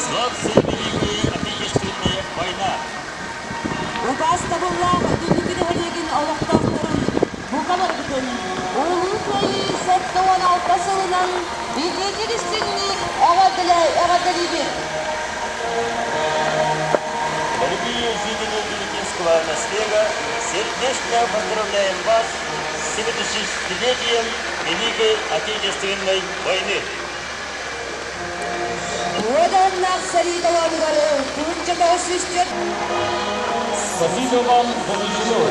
Славься, Великая Отечественная война! Убаастабыллаах Дүллүкү нэһилиэгин олохтоохторун бука барбытын Улуу Кыайыы 76 сылынан итиитик истиҥник эҕэрдэлиибит! Дорогие жители Дюлюкинского наслега, сердечно поздравляем вас с 76-летием Великой Отечественной войны! Уоданнаах сэрии толоонугар тыһыынча 904 Спасибо вам за тишину,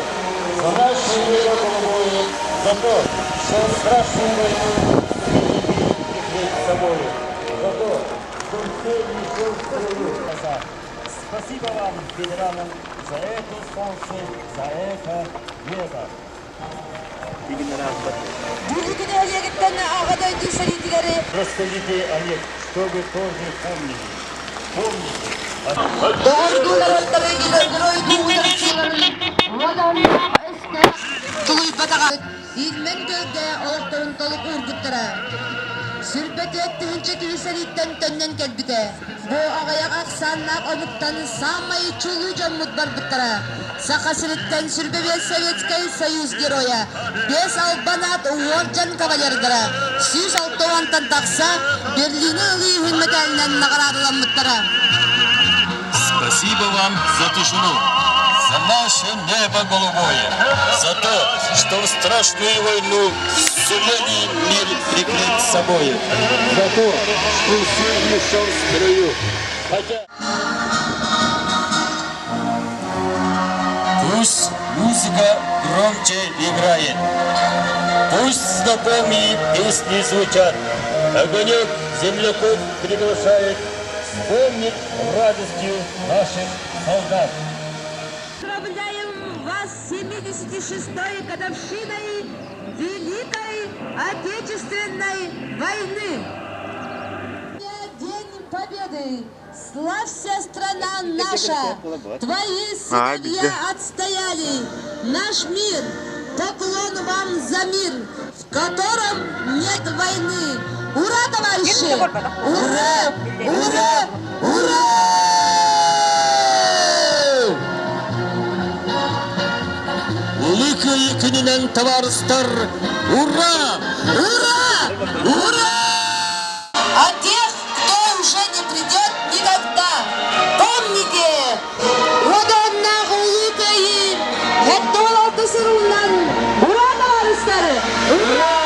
за наше небо голубое, за то, что страшную войну сумели прикрыть собою, за то, что все еще в строю. Спасибо вам, ветеранам, за это солнце, за это небо. Дүллүкү нэһилиэгиттэн Аҕа дойду сэриитигэр Расскажите о них, чтобы тоже помнили. Помните. Доҕордуу норуоттары геройдуу утарсыыларын уодаһыннаах өстөөх тулуйбатаҕа Ильмень күөлгэ олохторун толук уурбуттара. Сүрбэтиэт тыһыынча киһи сэрииттэн төннөн кэлбитэ. Бу аҕыйах ахсааннаах омуктан саамай чулуу дьоммут барбыттара. Саха сириттэн сүрбэ Советскай Союз Геройа, биэс албан аат уордьан кавалердара, 160-тан тахса Берлини ылыы иһин мэтээлинэн наҕараадаламмыттара. Спасибо вам за тишину, за наше небо голубое, за то, что в страшную войну сумели мир прикрыть собой, за то, что все еще в строю. Хотя... Пусть музыка громче играет, пусть знакомые песни звучат, огонек земляков приглашает вспомнить радостью наших солдат. Поздравляем вас с 76-й годовщиной Великой Отечественной войны! День Победы! Славься, страна наша! Твои сыновья отстояли наш мир! Поклон вам за мир, в котором нет войны! Ура, товарищи! Ура! Ура! Ура! Улуу Кыайыы күнүнэн табаарыстар, ура! Ура! Ура! А тех, кто уже не придет никогда, помните, Уодаһыннаах Улуу Кыайыы 76 сылынан ура, табаарыстар! Ура!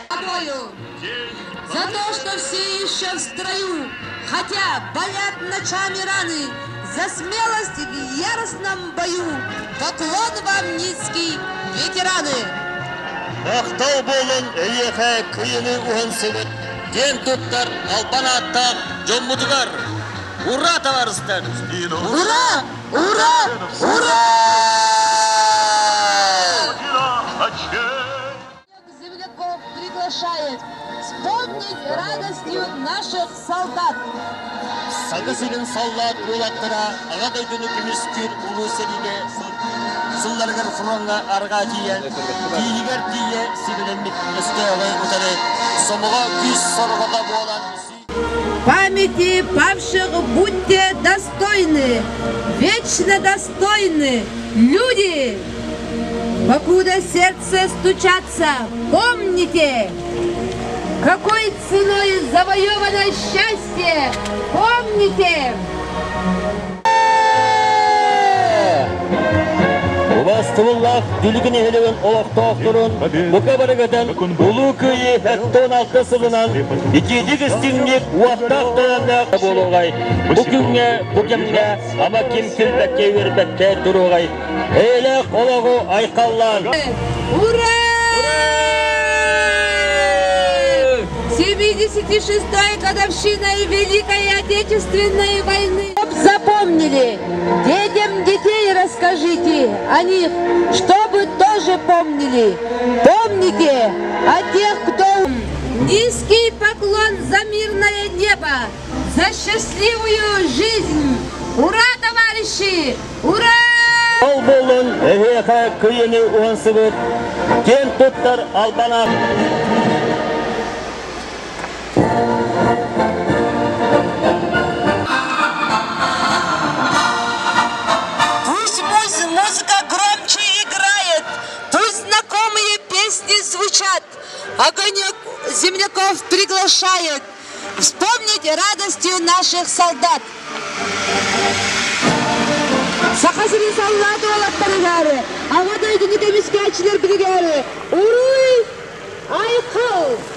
Тобою! За то, что все еще в строю, хотя болят ночами раны, за смелость в яростном бою, поклон вам низкий, ветераны! Махтал буоллун эйиэхэ кыайыыны уһансыбыт киэн туттар албан ааттаах дьоммутугар! Ура, табаарыстар! Ура! Ура! Ура! Земляков приглашает вспомнить радостью наших солдат. Саха сирин саллаат уолаттара Аҕа дойдуну көмүскүүр улуу сэриигэ сылларыгар фроҥҥа арҕаа тиийэн, тииһигэр тиийэ сибилэммит өстөөҕү утары сомоҕо күүс сорҕото буолан Памяти павших будьте достойны, вечно достойны, люди! Покуда сердце стучатся, помните, какой ценой завоевано счастье, помните! Убастыбыллаах Дүлүкү нэһилиэгин олохтоохторун бука барыгытын Улуу Кыайыы 76 сылынан итиитик истиҥник уоттаах тойонноох буолуоҕай. Бу күҥҥэ, бу кэмҥэ ама ким күлбэккэ үөрбэккэ туруоҕай. Эйэлээх олоҕу айхаллаан! Ура! 76-й годовщиной Великой Отечественной войны. Запомнили, детям детей расскажите о них, чтобы тоже помнили. Помните о тех, кто... Низкий поклон за мирное небо, за счастливую жизнь. Ура, товарищи! Ура! Ол буоллун эһиэхэ кыайыыны уһансыбыт киэн туттар албан аат. звучат, огонек земляков приглашает вспомнить радостью наших солдат. Саха сирин саллаат уолаттарыгар, Аҕа дойдуну көмүскээччилэрбитигэр уруй айхал!